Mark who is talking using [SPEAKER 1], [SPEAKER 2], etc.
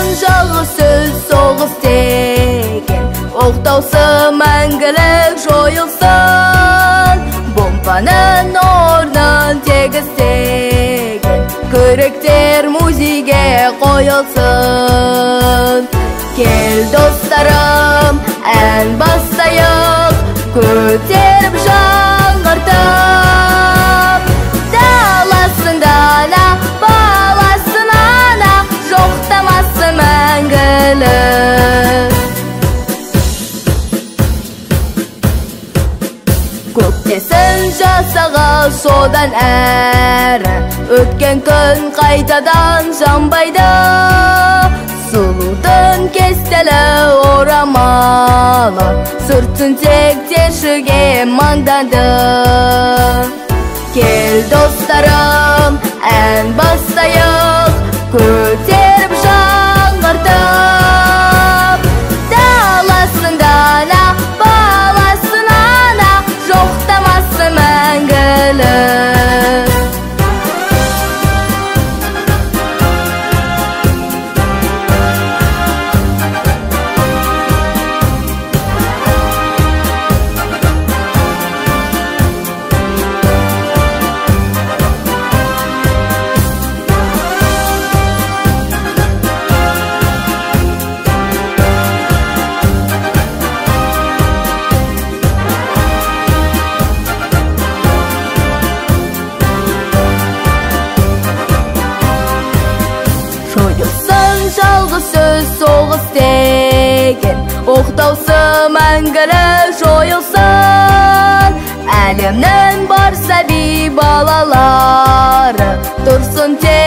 [SPEAKER 1] Жойылсын жалғыз сөз соғыс деген, оқтаусы мәңгілік жойылсын. Бомбаның орнын тегістеген, күректер музейге қойылсын. Кел достарым, ән бастайық, көтеріп жаңғыртып. Даласын дана, баласын ана, жоқтамасын мәңгілік. Көктесін жасағы содан әрі, өткен күн қайтадан жанбайды. Сұлудың кестелі орамалы, сүртсін тек тершіге маңданды. Кел достарым, ән бастайық, көтеріп жаңғыртып. Даласын дана, баласын ана, жоқтамасын мәңгілік. Жойылсын жалғыз сөз соғыс деген, оқтаусы мәңгілік жойылсын. Әлемнің бар сәби балалары тұрсын тек